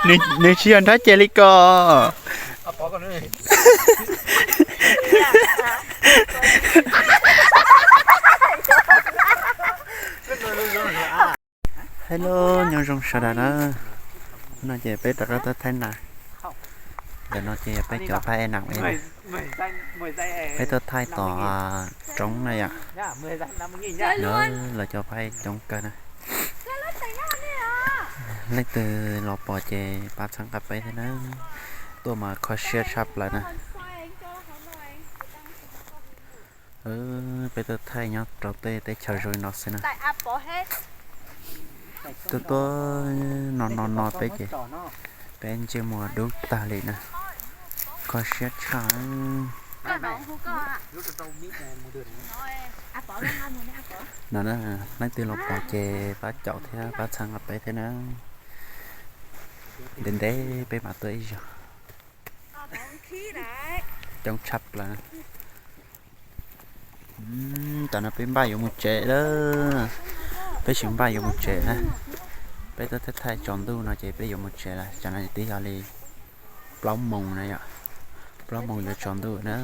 Nws tsis yog nrab ces li ko. Hello, nyob zoo sawv daws na. No ces peb rov qab tuaj thaij nas. Ntawm no ces peb cov phab ej nas, peb tuaj thaij tom roob na yom. Lawv cov phab ej coob kawg na. Leej twg los pom ces pab txhawb nqa peb thiab na. Tuaj mas kho siab tshaj plaws na. Peb tuaj thaij nyob rau tej teb chaws zoo li no xwb na. Tuaj tuaj no no no peb ces peb ntsej muag dub tag li na. Kho siab tshaj. No na, leej twg los pom ces pab caum thiab pab txhawb nqa peb thiab na. Ntev ntev peb mam tuaj ib zaug. Coob tshaj plaws. Tam no peb npaj yuav mus tsev lawm. Peb tsis npaj yuav mus tsev na. Peb tuaj thaij tsaus ntuj no ces peb yuav mus tsev lawm. Tam no twb yog li plaub moos na yom. Plaub moos yuav tsaus ntuj na.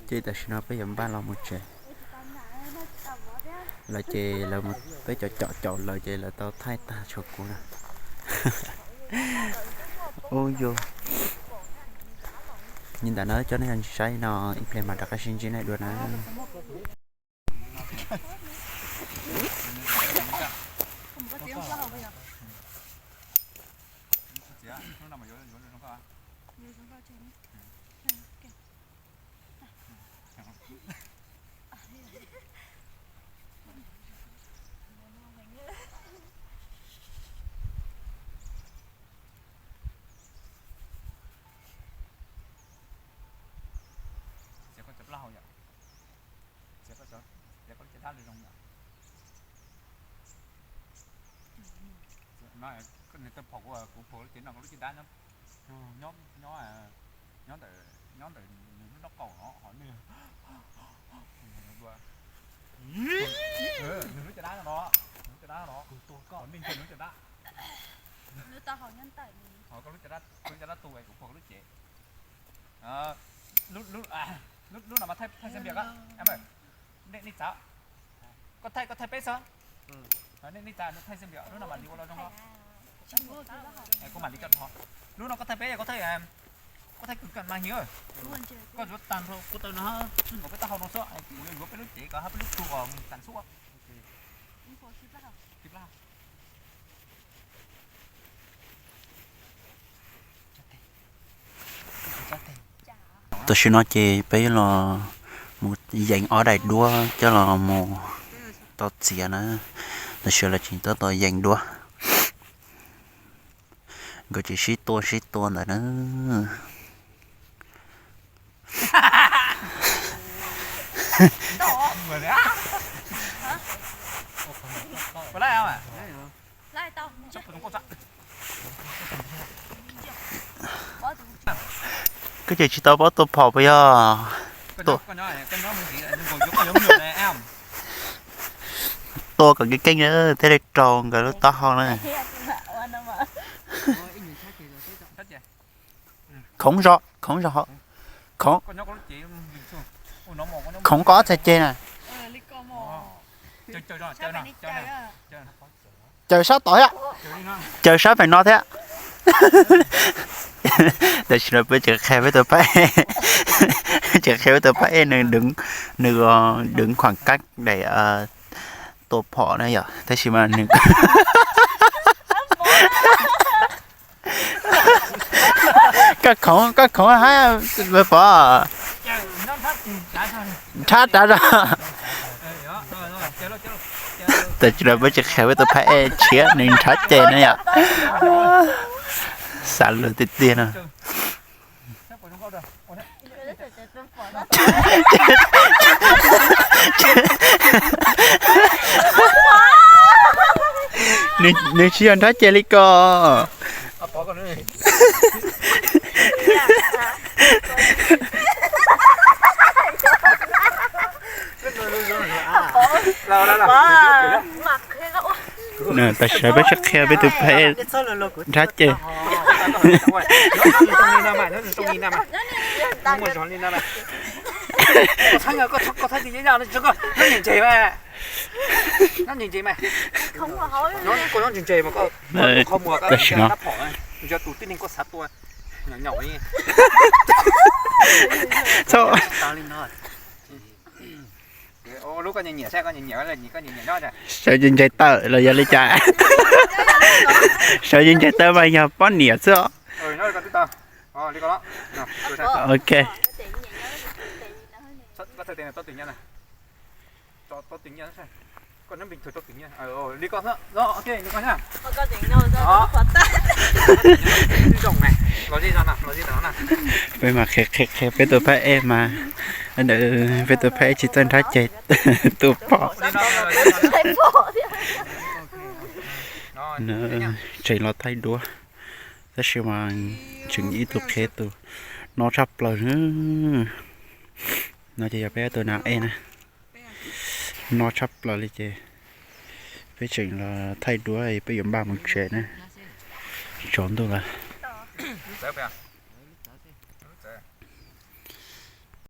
Ces tam sim no peb yuav npaj los mus tsev. Lawv ces lawv mus, peb caum caum caum lawv ces lawv tau thaij tag tshuav kuv na. Ub yus, li ntawd na cov nej saib no, ib pliag mam rov qab sib ntsib nej dua na. Txiav koj cov plaub hau yom. Txiav koj cov, txiav koj lub caj dab zoo yom. Nws tau phom kuv, kuv phom lub cev no, koj lub caj dab nyob, nyob, nyob ntawm, nyob ntawm nws lub nrob qaum no, ho nws, nws lub caj dab no, nws lub caj dab no, nws lub caj dab. Ho koj lub caj dab, koj lub caj dab tu es kuv phom koj lub cev. Lub, lub no mas thaij, thaij xab npias, nej txav, koj thaij, koj thaij peb xwb. Nej txav, thaij xab npias, lub no mam li ua los zoo. Kuv mam li coj dhos. Lub no koj thaij peb, koj thaij, koj thaij kws kam mas hiv. Koj yuav tag nrho kuv taw no, txij nkaus peb taub hau no xwb, kuv yuav yuav peb lub cev kom hab peb lub plhu kom mus tas xub. Tam sim no ces peb los mus yees ob daim duab coj los mus tau txiav na. Tam sim no lawv tseem tab tom yees duab, nkawd tseem sib tua sib tua ntawd na. Koj ces tsis tau paub tua phom puas yog? Tua kom keej keej thiaj li raug nkawd lub taub hau na. Khoov zog, khoov zog, khoov, khoov koj ob txhais ceg na. Caws sab tod thiab, caws sab pem no thiab. Tam sim no peb tseem qhia peb tus phab ej, tseem qhia peb tus phab ej nws, nws, nws deev khuam kab daim tua phom na yom, tab sis mas nws, koj khoov, koj khoov hab pov, nrhab rov zog. Tam sim no peb tseem qhia peb tus phab ej tshiab nws nrhab ceg na yom. Xav lus tiag tiag no. Nws tsis yog nrhab ceg li ko. Tam sim no peb tseem Qhia peb tus phab ej nrhab ces. Tam sim no txhob sawv ntseg tawm los yog li cas? Sawv ntseg tawm mas yog poj niam xwb. Ok. Peb mas qhia qhia qhia peb tus phab ej mas, peb tus phab ej tsis txawj nrhab ces tus pom. Tseem los thaij duab, tab sis mas tseem ib tug qhev tus no tshaj plaws. No ces yog peb tus nas ej na, no tshaj plaws li ces peb tseem los thaij duab peb yuav npaj mus tsev na, tsaus ntuj lawm.